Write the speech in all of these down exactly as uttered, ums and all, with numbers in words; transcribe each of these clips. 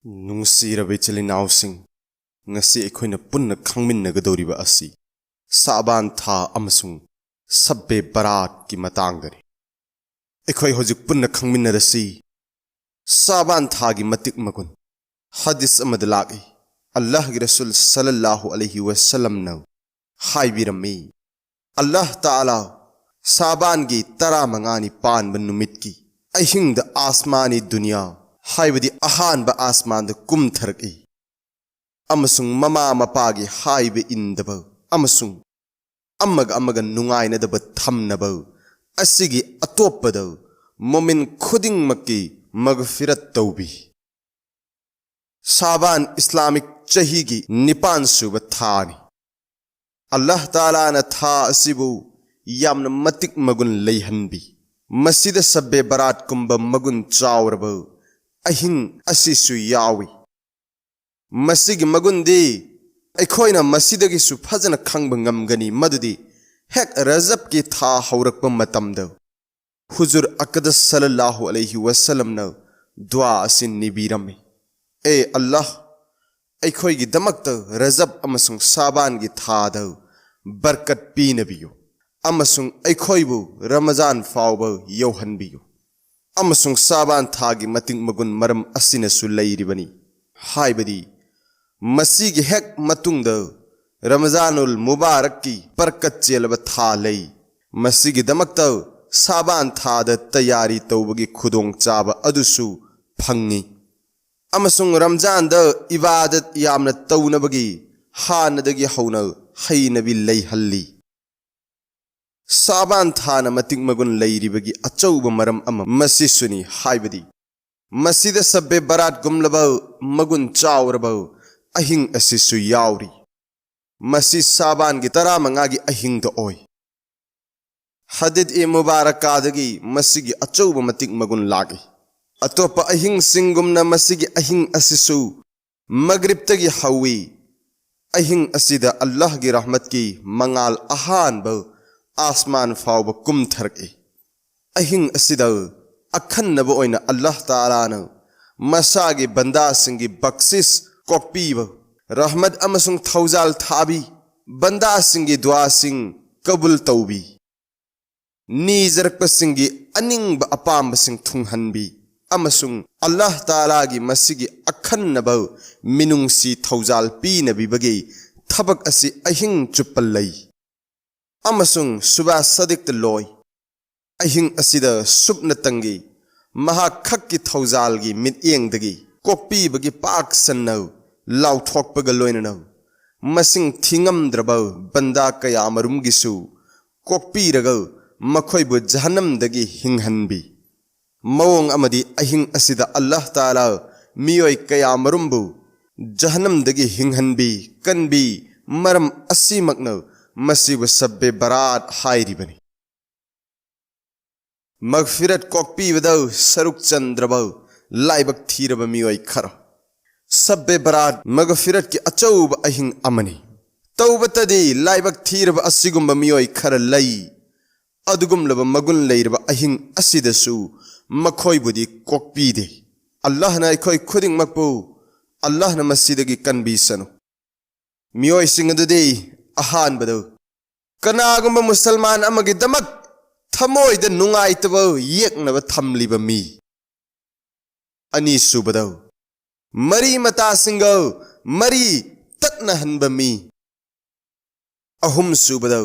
ꯅꯨꯡꯁꯤꯔꯕ ꯏꯆꯤꯜ ꯏꯅꯥꯎꯁꯤꯡ, ꯉꯁꯤ ꯑꯩꯈꯣꯏꯅ ꯄꯨꯟꯅ ꯈꯪꯃꯤꯟꯅꯒꯗꯧꯔꯤꯕ ꯑꯁꯤ ꯁꯥꯕꯥꯟ ꯊꯥ ꯑꯃꯁꯨꯡ ꯁꯕꯕꯦ ꯕꯔꯥꯠꯀꯤ ꯃꯇꯥꯡꯗꯅꯤ꯫ ꯑꯩꯈꯣꯏ ꯍꯧꯖꯤꯛ ꯄꯨꯟꯅ ꯈꯪꯃꯤꯟꯅꯔꯁꯤ ꯁꯥꯕꯥꯟ ꯊꯥꯒꯤ ꯃꯇꯤꯛ ꯃꯒꯨꯟ꯫ ꯍꯗꯤꯁ ꯑꯃꯗ ꯂꯥꯛꯏ, ꯑꯜꯂꯥꯍꯒꯤ ꯔꯁꯨꯜ ꯁꯜꯂꯜꯂꯥꯍꯨ ꯑꯂꯩꯍꯤ ꯋꯁꯜꯂꯝꯅ ꯍꯥꯏꯕꯤꯔꯝꯃꯤ, ꯑꯜꯂꯥꯍ ꯇꯥꯂꯥ ꯁꯥꯕꯥꯟꯒꯤ ꯇꯔꯥꯃꯉꯥꯅꯤ ꯄꯥꯟꯕ ꯅꯨꯃꯤꯠꯀꯤ ꯑꯍꯤꯡꯗ ꯑꯥꯁꯃꯥꯅꯤ ꯗꯨꯅꯤꯌꯥ, ꯍꯥꯏꯕꯗꯤ ꯑꯍꯥꯟꯕ ꯑꯥꯁꯃꯥꯟꯗ ꯀꯨꯝꯊꯔꯛꯏ ꯑꯃꯁꯨꯡ ꯃꯃꯥ ꯃꯄꯥꯒꯤ ꯍꯥꯏꯕ ꯏꯟꯗꯕ ꯑꯃꯁꯨꯡ ꯑꯃꯒ ꯑꯃꯒ ꯅꯨꯡꯉꯥꯏꯅꯗꯕ ꯊꯝꯅꯕ ꯑꯁꯤꯒꯤ ꯑꯇꯣꯞꯄꯗ ꯃꯣꯃꯤꯟ ꯈꯨꯗꯤꯡꯃꯛꯀꯤ ꯃꯒꯐꯤꯔꯠ ꯇꯧꯕꯤ꯫ ꯁꯥꯕꯥꯟ ꯏꯁꯂꯥꯃꯤꯛ ꯆꯍꯤꯒꯤ ꯅꯤꯄꯥꯟ ꯁꯨꯕ ꯊꯥꯅꯤ꯫ ꯑꯜꯂꯥꯍ ꯇꯥꯂꯥꯅ ꯊꯥ ꯑꯁꯤꯕꯨ ꯌꯥꯝꯅ ꯃꯇꯤꯛ ꯃꯒꯨꯟ ꯂꯩꯍꯟꯕꯤ꯫ ꯃꯁꯤꯗ ꯁꯕꯕꯦ ꯕꯔꯥꯠꯀꯨꯝꯕ ꯃꯒꯨꯟ ꯆꯥꯎꯔꯕ ꯑꯍꯤꯡ ꯑꯁꯤꯁꯨ ꯌꯥꯎꯏ꯫ ꯃꯁꯤꯒꯤ ꯃꯒꯨꯟꯗꯤ ꯑꯩꯈꯣꯏꯅ ꯃꯁꯤꯗꯒꯤꯁꯨ ꯐꯖꯅ ꯈꯪꯕ ꯉꯝꯒꯅꯤ, ꯃꯗꯨꯗꯤ ꯍꯦꯛ ꯔꯖꯕꯀꯤ ꯊꯥ ꯍꯧꯔꯛꯄ ꯃꯇꯝꯗ ꯍꯨꯖꯨꯔ ꯑꯀꯗꯁ ꯁꯜꯂꯜꯂꯥꯍꯨ ꯑꯂꯩꯍꯤ ꯋꯁꯜꯂꯝꯅ ꯗꯨꯋꯥ ꯑꯁꯤ ꯅꯤꯕꯤꯔꯝꯃꯤ, "ꯑꯦ ꯑꯜꯂꯥꯍ, ꯑꯩꯈꯣꯏꯒꯤꯗꯃꯛꯇ ꯔꯖꯕ ꯑꯃꯁꯨꯡ ꯁꯥꯕꯥꯟꯒꯤ ꯊꯥꯗ ꯕꯔꯀꯠ ꯄꯤꯅꯕꯤꯌꯨ ꯑꯃꯁꯨꯡ ꯑꯩꯈꯣꯏꯕꯨ ꯔꯃꯖꯥꯟ ꯐꯥꯎꯕ ꯌꯧꯍꯟꯕꯤꯌꯨ"꯫ ꯑꯃꯁꯨꯡ ꯁꯥꯕꯥꯟ ꯊꯥꯒꯤ ꯃꯇꯤꯛ ꯃꯒꯨꯟ ꯃꯔꯝ ꯑꯁꯤꯅꯁꯨ ꯂꯩꯔꯤꯕꯅꯤ, ꯍꯥꯏꯕꯗꯤ ꯃꯁꯤꯒꯤ ꯍꯦꯛ ꯃꯇꯨꯡꯗ ꯔꯃꯖꯥꯅꯨꯜ ꯃꯨꯕꯥꯔꯛꯀꯤ ꯕꯔꯀꯠ ꯆꯦꯜꯂꯕ ꯊꯥ ꯂꯩ꯫ ꯃꯁꯤꯒꯤꯗꯃꯛꯇ ꯁꯥꯕꯥꯟ ꯊꯥꯗ ꯇꯌꯥꯔꯤ ꯇꯧꯕꯒꯤ ꯈꯨꯗꯣꯡꯆꯥꯕ ꯑꯗꯨꯁꯨ ꯐꯪꯏ꯫ ꯑꯃꯁꯨꯡ ꯔꯝꯖꯥꯟꯗ ꯏꯕꯥꯗꯠ ꯌꯥꯝꯅ ꯇꯧꯅꯕꯒꯤ ꯍꯥꯟꯅꯗꯒꯤ ꯍꯧꯅ ꯍꯩꯅꯕꯤ ꯂꯩꯍꯜꯂꯤ꯫ ꯁꯥꯕꯥꯟ ꯊꯥꯅ ꯃꯇꯤꯛ ꯃꯒꯨꯟ ꯂꯩꯔꯤꯕꯒꯤ ꯑꯆꯧꯕ ꯃꯔꯝ ꯑꯃ ꯃꯁꯤꯁꯨꯅꯤ, ꯍꯥꯏꯕꯗꯤ ꯃꯁꯤꯗ ꯁꯕꯕꯦ ꯕꯔꯥꯠꯒꯨꯝꯂꯕ ꯃꯒꯨꯟ ꯆꯥꯎꯔꯕ ꯑꯍꯤꯡ ꯑꯁꯤꯁꯨ ꯌꯥꯎꯔꯤ꯫ ꯃꯁꯤ ꯁꯥꯕꯥꯟꯒꯤ ꯇꯔꯥꯃꯉꯥꯒꯤ ꯑꯍꯤꯡꯗ ꯑꯣꯏ꯫ ꯍꯗꯤꯠ ꯏ ꯃꯨꯕꯥꯔꯛꯀꯥꯗꯒꯤ ꯃꯁꯤꯒꯤ ꯑꯆꯧꯕ ꯃꯇꯤꯛ ꯃꯒꯨꯟ ꯂꯥꯛꯏ꯫ ꯑꯇꯣꯞꯄ ꯑꯍꯤꯡꯁꯤꯡꯒꯨꯝꯅ ꯃꯁꯤꯒꯤ ꯑꯍꯤꯡ ꯑꯁꯤꯁꯨ ꯃꯒ꯭ꯔꯤꯕꯇꯒꯤ ꯍꯧꯏ꯫ ꯑꯍꯤꯡ ꯑꯁꯤꯗ ꯑꯜꯂꯥꯍꯒꯤ ꯔꯍꯃꯠꯀꯤ ꯃꯉꯥꯜ ꯑꯍꯥꯟꯕ ꯑꯥꯁꯃꯥꯟ ꯐꯥꯎꯕ ꯀꯨꯝꯊꯔꯛꯏ꯫ ꯑꯍꯤꯡ ꯑꯁꯤꯗ ꯑꯈꯟꯅꯕ ꯑꯣꯏꯅ ꯑꯜꯂꯥꯍ ꯇꯥꯂꯥꯅ ꯃꯁꯥꯒꯤ ꯕꯟꯗꯥꯁꯤꯡꯒꯤ ꯕꯛꯁꯤꯁ ꯀꯣꯛꯄꯤꯕ, ꯔꯍꯃꯠ ꯑꯃꯁꯨꯡ ꯊꯧꯖꯥꯜ ꯊꯥꯕꯤ, ꯕꯟꯗꯥꯁꯤꯡꯒꯤ ꯗꯨꯋꯥꯁꯤꯡ ꯀꯕꯨꯜ ꯇꯧꯕꯤ, ꯅꯤꯖꯔꯛꯄꯁꯤꯡꯒꯤ ꯑꯅꯤꯡꯕ ꯑꯄꯥꯝꯕꯁꯤꯡ ꯊꯨꯡꯍꯟꯕꯤ, ꯑꯃꯁꯨꯡ ꯑꯜꯂꯥꯍ ꯇꯥꯂꯥꯒꯤ ꯃꯁꯤꯒꯤ ꯑꯈꯟꯅꯕ ꯃꯤꯅꯨꯡꯁꯤ ꯊꯧꯖꯥꯜ ꯄꯤꯅꯕꯤꯕꯒꯤ ꯊꯕꯛ ꯑꯁꯤ ꯑꯍꯤꯡ ꯆꯨꯞꯄ ꯂꯩ꯫ ꯑꯃꯁꯨꯡ ꯁꯨꯕꯥ ꯁꯥꯗꯤꯛꯇ ꯂꯣꯏ꯫ ꯑꯍꯤꯡ ꯑꯁꯤꯗ ꯁꯨꯞꯅꯇꯪꯒꯤ ꯃꯍꯥꯛ ꯈꯛꯀꯤ ꯊꯧꯖꯥꯜꯒꯤ ꯃꯤꯠꯌꯦꯡꯗꯒꯤ ꯀꯣꯛꯄꯤꯕꯒꯤ ꯄꯥꯛ ꯁꯟꯅ ꯂꯥꯎꯊꯣꯛꯄꯒ ꯂꯣꯏꯅꯅ ꯃꯁꯤꯡ ꯊꯤꯉꯝꯗ꯭ꯔꯕ ꯕꯟꯗꯥ ꯀꯌꯥꯃꯔꯨꯝꯒꯤꯁꯨ ꯀꯣꯛꯄꯤꯔꯒ ꯃꯈꯣꯏꯕꯨ ꯖꯍꯟꯅꯝꯗꯒꯤ ꯍꯤꯡꯍꯟꯕꯤ꯫ ꯃꯑꯣꯡ ꯑꯃꯗꯤ ꯑꯍꯤꯡ ꯑꯁꯤꯗ ꯑꯜꯂꯥꯍ ꯇꯥꯂꯥ ꯃꯤꯑꯣꯏ ꯀꯌꯥꯃꯔꯨꯝꯕꯨ ꯖꯍꯟꯅꯝꯗꯒꯤ ꯍꯤꯡꯍꯟꯕꯤ, ꯀꯟꯕꯤ꯫ ꯃꯔꯝ ꯑꯁꯤꯃꯛꯅ ꯃꯁꯤꯕꯨ ꯁꯕꯕꯦ ꯕꯔꯥꯠ ꯍꯥꯏꯔꯤꯕꯅꯤ꯫ ꯃꯒꯐꯤꯔꯠ ꯀꯣꯛꯄꯤꯕꯗ ꯁꯔꯨꯛ ꯆꯟꯗ꯭ꯔꯕ ꯂꯥꯏꯕꯛ ꯊꯤꯔꯕ ꯃꯤꯑꯣꯏ ꯈꯔ꯫ ꯁꯕꯕꯦ ꯕꯔꯥꯠ ꯃꯒꯐꯤꯔꯠꯀꯤ ꯑꯆꯧꯕ ꯑꯍꯤꯡ ꯑꯃꯅꯤ꯫ ꯇꯧꯕꯇꯗꯤ ꯂꯥꯏꯕꯛ ꯊꯤꯔꯕ ꯑꯁꯤꯒꯨꯝꯕ ꯃꯤꯑꯣꯏ ꯈꯔ ꯂꯩ꯫ ꯑꯗꯨꯒꯨꯝꯂꯕ ꯃꯒꯨꯟ ꯂꯩꯔꯕ ꯑꯍꯤꯡ ꯑꯁꯤꯗꯁꯨ ꯃꯈꯣꯏꯕꯨꯗꯤ ꯀꯣꯛꯄꯤꯗꯦ꯫ ꯑꯜꯂꯥꯍꯅ ꯑꯩꯈꯣꯏ ꯈꯨꯗꯤꯡꯃꯛꯄꯨ, ꯑꯜꯂꯥꯍꯅ ꯃꯁꯤꯗꯒꯤ ꯀꯟꯕꯤꯁꯅꯨ꯫ ꯃꯤꯑꯣꯏꯁꯤꯡ ꯑꯗꯨꯗꯤ, ꯑꯍꯥꯟꯕꯗ, ꯀꯅꯥꯒꯨꯝꯕ ꯃꯨꯁꯜꯃꯥꯟ ꯑꯃꯒꯤꯗꯃꯛ ꯊꯃꯣꯏꯗ ꯅꯨꯡꯉꯥꯏꯇꯕ ꯌꯦꯛꯅꯕ ꯊꯝꯂꯤꯕ ꯃꯤ꯫ ꯑꯅꯤꯁꯨꯕꯗ, ꯃꯔꯤ ꯃꯇꯥꯁꯤꯡꯒ ꯃꯔꯤ ꯇꯠꯅꯍꯟꯕ ꯃꯤ꯫ ꯑꯍꯨꯝꯁꯨꯕꯗ,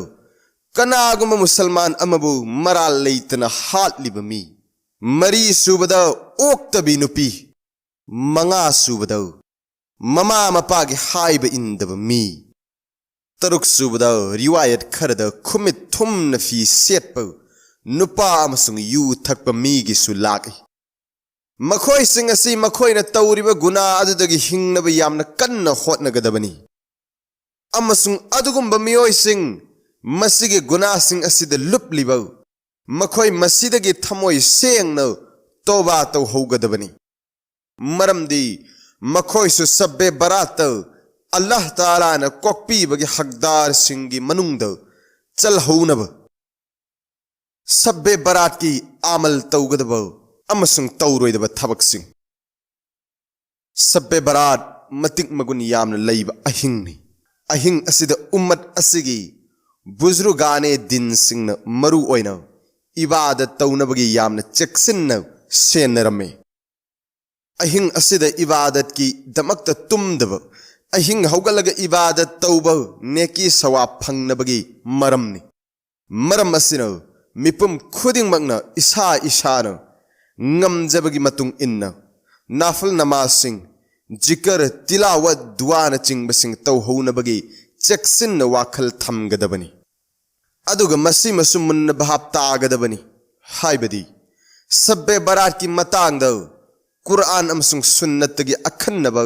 ꯀꯅꯥꯒꯨꯝꯕ ꯃꯨꯁꯜꯃꯥꯟ ꯑꯃꯕꯨ ꯃꯔꯥꯜ ꯂꯩꯇꯅ ꯍꯥꯠꯂꯤꯕ ꯃꯤ꯫ ꯃꯔꯤꯁꯨꯕꯗ, ꯑꯣꯛꯇꯕꯤ ꯅꯨꯄꯤ꯫ ꯃꯉꯥꯁꯨꯕꯗ, ꯃꯃꯥ ꯃꯄꯥꯒꯤ ꯍꯥꯏꯕ ꯏꯟꯗꯕ ꯃꯤ꯫ ꯇꯔꯨꯛꯁꯨꯕꯗ, ꯔꯤꯋꯥꯌꯠ ꯈꯔꯗ ꯈꯨꯃꯤꯠ ꯊꯨꯝꯅ ꯐꯤ ꯁꯦꯠꯄ ꯅꯨꯄꯥ ꯑꯃꯁꯨꯡ ꯌꯨ ꯊꯛꯄ ꯃꯤꯒꯤꯁꯨ ꯂꯥꯛꯏ꯫ ꯃꯈꯣꯏꯁꯤꯡ ꯑꯁꯤ ꯃꯈꯣꯏꯅ ꯇꯧꯔꯤꯕ ꯒꯨꯅꯥ ꯑꯗꯨꯗꯒꯤ ꯍꯤꯡꯅꯕ ꯌꯥꯝꯅ ꯀꯟꯅ ꯍꯣꯠꯅꯒꯗꯕꯅꯤ꯫ ꯑꯃꯁꯨꯡ ꯑꯗꯨꯒꯨꯝꯕ ꯃꯤꯑꯣꯏꯁꯤꯡ, ꯃꯁꯤꯒꯤ ꯒꯨꯅꯥꯁꯤꯡ ꯑꯁꯤꯗ ꯂꯨꯞꯂꯤꯕ, ꯃꯈꯣꯏ ꯃꯁꯤꯗꯒꯤ ꯊꯃꯣꯏ ꯁꯦꯡꯅ ꯇꯣꯕꯥ ꯇꯧꯍꯧꯒꯗꯕꯅꯤ꯫ ꯃꯔꯝꯗꯤ ꯃꯈꯣꯏꯁꯨ ꯁꯕꯕꯦ ꯕꯔꯥꯠꯇ ꯑꯜꯂꯥꯍ ꯇꯥꯂꯥꯅ ꯀꯣꯛꯄꯤꯕꯒꯤ ꯍꯛꯗꯥꯔꯁꯤꯡꯒꯤ ꯃꯅꯨꯡꯗ ꯆꯜꯍꯧꯅꯕ ꯁꯕꯕꯦ ꯕꯔꯥꯠꯀꯤ ꯑꯃꯜ ꯇꯧꯒꯗꯕ ꯑꯃꯁꯨꯡ ꯇꯧꯔꯣꯏꯗꯕ ꯊꯕꯛꯁꯤꯡ꯫ ꯁꯕ-ꯑꯦ-ꯕꯔꯥꯠ ꯃꯇꯤꯛ ꯃꯒꯨꯟ ꯌꯥꯝꯅ ꯂꯩꯕ ꯑꯍꯤꯡꯅꯤ꯫ ꯑꯍꯤꯡ ꯑꯁꯤꯗ ꯎꯝꯃꯠ ꯑꯁꯤꯒꯤ ꯕꯨꯖꯨꯔꯒꯥꯅꯦ ꯗꯤꯟꯁꯤꯡꯅ ꯃꯔꯨ ꯑꯣꯏꯅ ꯏꯕꯥꯗꯠ ꯇꯧꯅꯕꯒꯤ ꯌꯥꯝꯅ ꯆꯦꯛꯁꯤꯟꯅ ꯁꯦꯟꯅꯔꯝꯃꯤ꯫ ꯑꯍꯤꯡ ꯑꯁꯤꯗ ꯏꯕꯥꯗꯠꯀꯤꯗꯃꯛꯇ ꯇꯨꯝꯗꯕ, ꯑꯍꯤꯡ ꯍꯧꯒꯠꯂꯒ ꯏꯕꯥꯗꯠ ꯇꯧꯕ, ꯅꯦꯀꯤ ꯁꯋꯥꯕ ꯐꯪꯅꯕꯒꯤ ꯃꯔꯝꯅꯤ꯫ ꯃꯔꯝ ꯑꯁꯤꯅ ꯃꯤꯄꯨꯝ ꯈꯨꯗꯤꯡꯃꯛꯅ ꯏꯁꯥ ꯏꯁꯥꯅ ꯉꯝꯖꯕꯒꯤ ꯃꯇꯨꯡ ꯏꯟꯅ ꯅꯥꯐꯤꯜ ꯅꯃꯥꯖꯁꯤꯡ, ꯖꯤꯀꯔ, ꯇꯤꯂꯥꯋꯠ, ꯗꯨꯋꯥꯅꯆꯤꯡꯕꯁꯤꯡ ꯇꯧꯍꯧꯅꯕꯒꯤ ꯆꯦꯛꯁꯤꯟꯅ ꯋꯥꯈꯜ ꯊꯝꯒꯗꯕꯅꯤ꯫ ꯑꯗꯨꯒ ꯃꯁꯤꯃꯁꯨ ꯃꯨꯟꯅ ꯚꯥꯞ ꯇꯥꯒꯗꯕꯅꯤ꯫ ꯍꯥꯏꯕꯗꯤ, ꯁꯕ-ꯑꯦ-ꯕꯔꯥꯠꯀꯤ ꯃꯇꯥꯡꯗ ꯀꯨꯔꯑꯥꯟ ꯑꯃꯁꯨꯡ ꯁꯨꯟꯅꯠꯇꯒꯤ ꯑꯈꯟꯅꯕ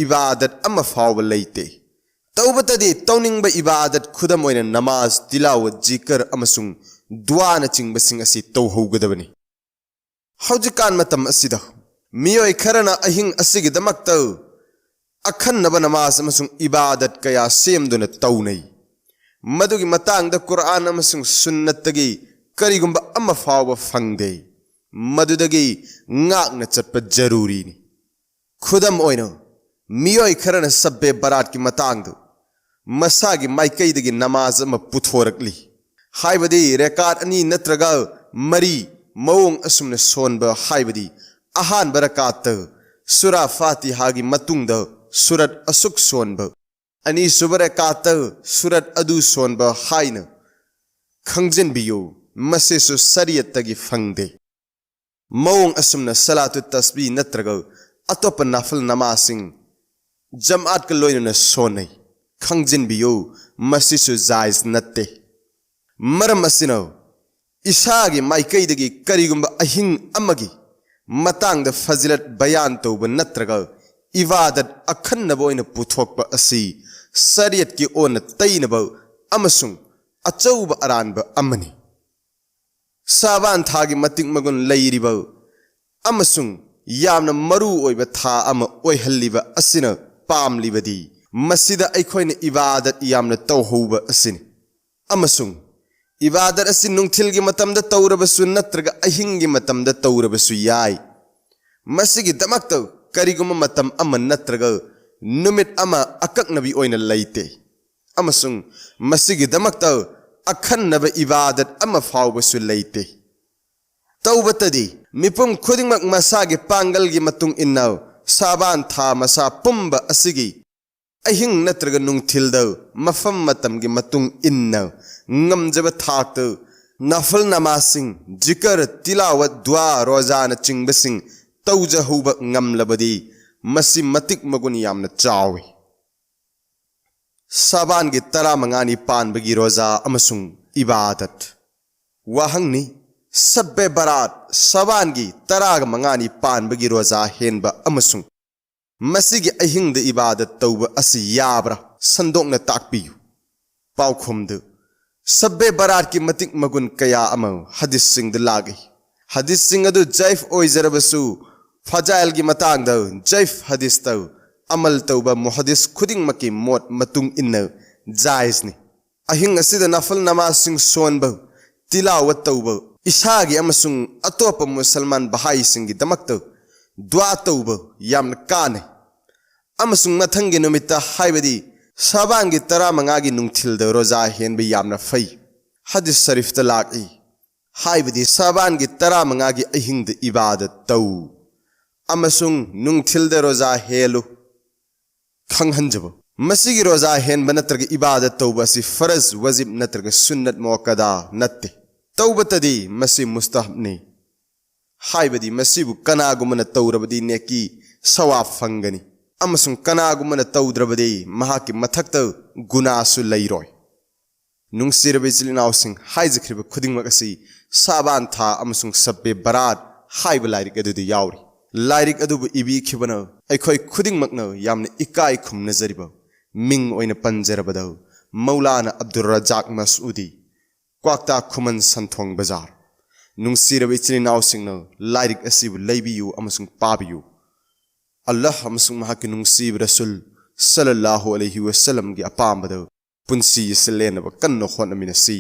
ꯏꯕꯥꯗꯠ ꯑꯃ ꯐꯥꯎꯕ ꯂꯩꯇꯦ꯫ ꯇꯧꯕꯇꯗꯤ ꯇꯧꯅꯤꯡꯕ ꯏꯕꯥꯗꯠ, ꯈꯨꯗꯝ ꯑꯣꯏꯅ ꯅꯃꯥꯖ, ꯇꯤꯂꯥꯋꯠ, ꯖꯤꯀꯔ ꯑꯃꯁꯨꯡ ꯗꯨꯋꯥꯅꯆꯤꯡꯕꯁꯤꯡ ꯑꯁꯤ ꯇꯧꯍꯧꯒꯗꯕꯅꯤ꯫ ꯍꯧꯖꯤꯛꯀꯥꯟ ꯃꯇꯝ ꯑꯁꯤꯗ ꯃꯤꯑꯣꯏ ꯈꯔꯅ ꯑꯍꯤꯡ ꯑꯁꯤꯒꯤꯗꯃꯛꯇ ꯑꯈꯟꯅꯕ ꯅꯃꯥꯖ ꯑꯃꯁꯨꯡ ꯏꯕꯥꯗꯠ ꯀꯌꯥ ꯁꯦꯝꯗꯨꯅ ꯇꯧꯅꯩ꯫ ꯃꯗꯨꯒꯤ ꯃꯇꯥꯡꯗ ꯀꯨꯔꯑꯥꯟ ꯑꯃꯁꯨꯡ ꯁꯨꯟꯅꯠꯇꯒꯤ ꯀꯔꯤꯒꯨꯝꯕ ꯑꯃ ꯐꯥꯎꯕ ꯐꯪꯗꯦ꯫ ꯃꯗꯨꯗꯒꯤ ꯉꯥꯛꯅ ꯆꯠꯄ ꯖꯔꯨꯔꯤꯅꯤ꯫ ꯈꯨꯗꯝ ꯑꯣꯏꯅ, ꯃꯤꯑꯣꯏ ꯈꯔꯅ ꯁꯕ-ꯑꯦ-ꯕꯔꯥꯠꯀꯤ ꯃꯇꯥꯡꯗ ꯃꯁꯥꯒꯤ ꯃꯥꯏꯀꯩꯗꯒꯤ ꯅꯃꯥꯖ ꯑꯃ ꯄꯨꯊꯣꯔꯛꯂꯤ꯫ ꯍꯥꯏꯕꯗꯤ ꯔꯦꯀꯥꯠ ꯑꯅꯤ ꯅꯠꯇ꯭ꯔꯒ ꯃꯔꯤ ꯃꯑꯣꯡ ꯑꯁꯨꯝꯅ ꯁꯣꯟꯕ, ꯍꯥꯏꯕꯗꯤ ꯑꯍꯥꯟꯕ ꯔꯦꯀꯥꯠꯇ ꯁꯨꯔꯥ ꯐꯥꯇꯤꯍꯥꯒꯤ ꯃꯇꯨꯡꯗ ꯁꯨꯔꯠ ꯑꯁꯨꯛ ꯁꯣꯟꯕ, ꯑꯅꯤꯁꯨꯕ ꯔꯦꯀꯥꯠꯇ ꯁꯨꯔꯠ ꯑꯗꯨ ꯁꯣꯟꯕ ꯍꯥꯏꯅ ꯈꯪꯖꯤꯟꯕꯤꯌꯨ, ꯃꯁꯤꯁꯨ ꯁꯔꯤꯌꯠꯇꯒꯤ ꯐꯪꯗꯦ꯫ ꯃꯑꯣꯡ ꯑꯁꯨꯝꯅ ꯁꯂꯥꯇꯨ ꯇꯁꯕꯤ ꯅꯠꯇ꯭ꯔꯒ ꯑꯇꯣꯞꯄ ꯅꯥꯐꯤꯜ ꯅꯃꯥꯖꯁꯤꯡ ꯖꯃꯥꯠꯀ ꯂꯣꯏꯅꯅ ꯁꯣꯟꯅꯩ꯫ ꯈꯪꯖꯤꯟꯕꯤꯌꯨ, ꯃꯁꯤꯁꯨ ꯖꯥꯏꯖ ꯅꯠꯇꯦ꯫ ꯃꯔꯝ ꯑꯁꯤꯅ, ꯏꯁꯥꯒꯤ ꯃꯥꯏꯀꯩꯗꯒꯤ ꯀꯔꯤꯒꯨꯝꯕ ꯑꯍꯤꯡ ꯑꯃꯒꯤ ꯃꯇꯥꯡꯗ ꯐꯖꯤꯂꯠ ꯕꯌꯥꯟ ꯇꯧꯕ ꯅꯠꯇ꯭ꯔꯒ ꯏꯕꯥꯗꯠ ꯑꯈꯟꯅꯕ ꯑꯣꯏꯅ ꯄꯨꯊꯣꯛꯄ ꯑꯁꯤ ꯁꯔꯤꯌꯠꯀꯤ ꯑꯣꯟꯅ ꯇꯩꯅꯕ ꯑꯃꯁꯨꯡ ꯑꯆꯧꯕ ꯑꯔꯥꯟꯕ ꯑꯃꯅꯤ꯫ ꯁꯥꯕꯥꯟ ꯊꯥꯒꯤ ꯃꯇꯤꯛ ꯃꯒꯨꯟ ꯂꯩꯔꯤꯕ ꯑꯃꯁꯨꯡ ꯌꯥꯝꯅ ꯃꯔꯨ ꯑꯣꯏꯕ ꯊꯥ ꯑꯃ ꯑꯣꯏꯍꯜꯂꯤꯕ ꯑꯁꯤꯅ ꯄꯥꯝꯂꯤꯕꯗꯤ ꯃꯁꯤꯗ ꯑꯩꯈꯣꯏꯅ ꯏꯕꯥꯗꯠ ꯌꯥꯝꯅ ꯇꯧꯍꯧꯕ ꯑꯁꯤꯅꯤ꯫ ꯑꯃꯁꯨꯡ ꯏꯕꯥꯗꯠ ꯑꯁꯤ ꯅꯨꯡꯊꯤꯜꯒꯤ ꯃꯇꯝꯗ ꯇꯧꯔꯕꯁꯨ ꯅꯠꯇ꯭ꯔꯒ ꯑꯍꯤꯡꯒꯤ ꯃꯇꯝꯗ ꯇꯧꯔꯕꯁꯨ ꯌꯥꯏ꯫ ꯃꯁꯤꯒꯤꯗꯃꯛꯇ ꯀꯔꯤꯒꯨꯝꯕ ꯃꯇꯝ ꯑꯃ ꯅꯠꯇ꯭ꯔꯒ ꯅꯨꯃꯤꯠ ꯑꯃ ꯑꯀꯛꯅꯕꯤ ꯑꯣꯏꯅ ꯂꯩꯇꯦ, ꯑꯃꯁꯨꯡ ꯃꯁꯤꯒꯤꯗꯃꯛꯇ ꯑꯈꯟꯅꯕ ꯏꯕꯥꯗꯠ ꯑꯃ ꯐꯥꯎꯕꯁꯨ ꯂꯩꯇꯦ꯫ ꯇꯧꯕꯇꯗꯤ ꯃꯤꯄꯨꯝ ꯈꯨꯗꯤꯡꯃꯛ ꯃꯁꯥꯒꯤ ꯄꯥꯡꯒꯜꯒꯤ ꯃꯇꯨꯡ ꯏꯟꯅ ꯁꯥꯕꯥꯟ ꯊꯥ ꯃꯁꯥ ꯄꯨꯝꯕ ꯑꯁꯤꯒꯤ ꯑꯍꯤꯡ ꯅꯠꯇ꯭ꯔꯒ ꯅꯨꯡꯊꯤꯜꯗ ꯃꯐꯝ ꯃꯇꯝꯒꯤ ꯃꯇꯨꯡ ꯏꯟꯅ ꯉꯝꯖꯕ ꯊꯥꯛꯇ ꯅꯐꯜ ꯅꯃꯥꯖꯁꯤꯡ, ꯖꯤꯀꯔ, ꯇꯤꯂꯥꯋꯠ, ꯗꯨꯋꯥ, ꯔꯣꯖꯥꯅꯆꯤꯡꯕꯁꯤꯡ ꯇꯧꯖꯍꯧꯕ ꯉꯝꯂꯕꯗꯤ ꯃꯁꯤ ꯃꯇꯤꯛ ꯃꯒꯨꯟ ꯌꯥꯝꯅ ꯆꯥꯎꯏ꯫ ꯁꯥꯕꯥꯟꯒꯤ ꯇꯔꯥꯃꯉꯥꯅꯤ ꯄꯥꯟꯕꯒꯤ ꯔꯣꯖꯥ ꯑꯃꯁꯨꯡ ꯏꯕꯥꯗꯠ꯫ ꯋꯥꯍꯪꯅꯤ: ꯁꯕꯕꯦ ꯕꯔꯥꯠ, ꯁꯥꯕꯥꯟꯒꯤ ꯇꯔꯥꯒ ꯃꯉꯥꯅꯤ ꯄꯥꯟꯕꯒꯤ ꯔꯣꯖꯥ ꯍꯦꯟꯕ ꯑꯃꯁꯨꯡ ꯃꯁꯤꯒꯤ ꯑꯍꯤꯡꯗ ꯏꯕꯥꯗꯠ ꯇꯧꯕ ꯑꯁꯤ ꯌꯥꯕ꯭ꯔꯥ? ꯁꯟꯗꯣꯛꯅ ꯇꯥꯛꯄꯤꯌꯨ꯫ ꯄꯥꯎꯈꯨꯝꯗꯨ: ꯁꯕꯕꯦ ꯕꯔꯥꯠꯀꯤ ꯃꯇꯤꯛ ꯃꯒꯨꯟ ꯀꯌꯥ ꯑꯃ ꯍꯗꯤꯁꯁꯤꯡꯗ ꯂꯥꯛꯏ꯫ ꯍꯗꯤꯁꯁꯤꯡ ꯑꯗꯨ ꯖꯩꯐ ꯑꯣꯏꯖꯔꯕꯁꯨ, ꯐꯖꯥꯏꯜꯒꯤ ꯃꯇꯥꯡꯗ ꯖꯩꯐ ꯍꯗꯤꯁꯇ ꯑꯃꯜ ꯇꯧꯕ ꯃꯨꯍꯗꯤꯁ ꯈꯨꯗꯤꯡꯃꯛꯀꯤ ꯃꯣꯠ ꯃꯇꯨꯡ ꯏꯟꯅ ꯖꯥꯏꯖꯅꯤ꯫ ꯑꯍꯤꯡ ꯑꯁꯤꯗ ꯅꯐꯜ ꯅꯃꯥꯖꯁꯤꯡ ꯁꯣꯟꯕ, ꯇꯤꯂꯥꯋꯠ ꯇꯧꯕ, ꯏꯁꯥꯒꯤ ꯑꯃꯁꯨꯡ ꯑꯇꯣꯞꯄ ꯃꯨꯁꯜꯃꯥꯟ ꯚꯥꯏꯁꯤꯡꯒꯤꯗꯃꯛꯇ ꯗꯨꯋꯥ ꯇꯧꯕ ꯌꯥꯝꯅ ꯀꯥꯟꯅꯩ꯫ ꯑꯃꯁꯨꯡ ꯃꯊꯪꯒꯤ ꯅꯨꯃꯤꯠꯇ, ꯍꯥꯏꯕꯗꯤ ꯁꯥꯕꯥꯟꯒꯤ ꯇꯔꯥꯃꯉꯥꯒꯤ ꯅꯨꯡꯊꯤꯜꯗ ꯔꯣꯖꯥ ꯍꯦꯟꯕ ꯌꯥꯝꯅ ꯐꯩ꯫ ꯍꯗꯤꯁ ꯁꯔꯤꯐꯇ ꯂꯥꯛꯏ, ꯍꯥꯏꯕꯗꯤ ꯁꯥꯕꯥꯟꯒꯤ ꯇꯔꯥꯃꯉꯥꯒꯤ ꯑꯍꯤꯡꯗ ꯏꯕꯥꯗꯠ ꯇꯧ ꯑꯃꯁꯨꯡ ꯅꯨꯡꯊꯤꯜꯗ ꯔꯣꯖꯥ ꯍꯦꯜꯂꯨ꯫ ꯈꯪꯍꯟꯖꯕ: ꯃꯁꯤꯒꯤ ꯔꯣꯖꯥ ꯍꯦꯟꯕ ꯅꯠꯇ꯭ꯔꯒ ꯏꯕꯥꯗꯠ ꯇꯧꯕ ꯑꯁꯤ ꯐꯔꯖ, ꯋꯥꯖꯤꯕ ꯅꯠꯇ꯭ꯔꯒ ꯁꯨꯟꯅꯠ ꯃꯨꯑꯛꯀꯗꯥ ꯅꯠꯇꯦ꯫ ꯇꯧꯕꯇꯗꯤ ꯃꯁꯤ ꯃꯨꯁꯇꯍꯕꯅꯤ, ꯍꯥꯏꯕꯗꯤ ꯃꯁꯤꯕꯨ ꯀꯅꯥꯒꯨꯝꯕꯅ ꯇꯧꯔꯕꯗꯤ ꯅꯦꯀꯤ, ꯁꯋꯥꯕ ꯐꯪꯒꯅꯤ, ꯑꯃꯁꯨꯡ ꯀꯅꯥꯒꯨꯝꯕꯅ ꯇꯧꯗ꯭ꯔꯕꯗꯤ ꯃꯍꯥꯛꯀꯤ ꯃꯊꯛꯇ ꯒꯨꯅꯥꯁꯨ ꯂꯩꯔꯣꯏ꯫ ꯅꯨꯡꯁꯤꯔꯕ ꯏꯆꯤꯜ ꯏꯅꯥꯎꯁꯤꯡ, ꯍꯥꯏꯖꯈ꯭ꯔꯤꯕ ꯈꯨꯗꯤꯡꯃꯛ ꯑꯁꯤ ꯁꯥꯕꯥꯟ ꯊꯥ ꯑꯃꯁꯨꯡ ꯁꯕꯕꯦ ꯕꯔꯥꯠ ꯍꯥꯏꯕ ꯂꯥꯏꯔꯤꯛ ꯑꯗꯨꯗ ꯌꯥꯎꯔꯤ꯫ ꯂꯥꯏꯔꯤꯛ ꯑꯗꯨꯕꯨ ꯏꯕꯤꯈꯤꯕꯅ ꯑꯩꯈꯣꯏ ꯈꯨꯗꯤꯡꯃꯛꯅ ꯌꯥꯝꯅ ꯏꯀꯥꯏ ꯈꯨꯝꯅꯖꯔꯤꯕ ꯃꯤꯡ ꯑꯣꯏꯅ ꯄꯟꯖꯔꯕꯗ ꯃꯧꯂꯥꯅꯥ ꯑꯕꯗꯨꯔ ꯔꯖꯥꯛ ꯃꯁꯎꯗꯤ, ꯀ꯭ꯋꯥꯛꯇꯥ ꯈꯨꯃꯟ, ꯁꯟꯊꯣꯡ ꯕꯖꯥꯔ꯫ ꯅꯨꯡꯁꯤꯔꯕ ꯏꯆꯤꯜ ꯏꯅꯥꯎꯁꯤꯡꯅ ꯂꯥꯏꯔꯤꯛ ꯑꯁꯤꯕꯨ ꯂꯩꯕꯤꯌꯨ ꯑꯃꯁꯨꯡ ꯄꯥꯕꯤꯌꯨ꯫ ꯑꯜꯂꯥꯍ ꯑꯃꯁꯨꯡ ꯃꯍꯥꯛꯀꯤ ꯅꯨꯡꯁꯤꯕ ꯔꯁꯨꯜ ꯁꯜꯂꯜꯂꯥꯍꯨ ꯑꯂꯩꯍꯤ ꯋꯥꯁꯜꯂꯝꯒꯤ ꯑꯄꯥꯝꯕꯗ ꯄꯨꯟꯁꯤ ꯑꯁꯤ ꯂꯦꯟꯅꯕ ꯀꯟꯅ ꯍꯣꯠꯅꯃꯤꯟꯅꯁꯤ꯫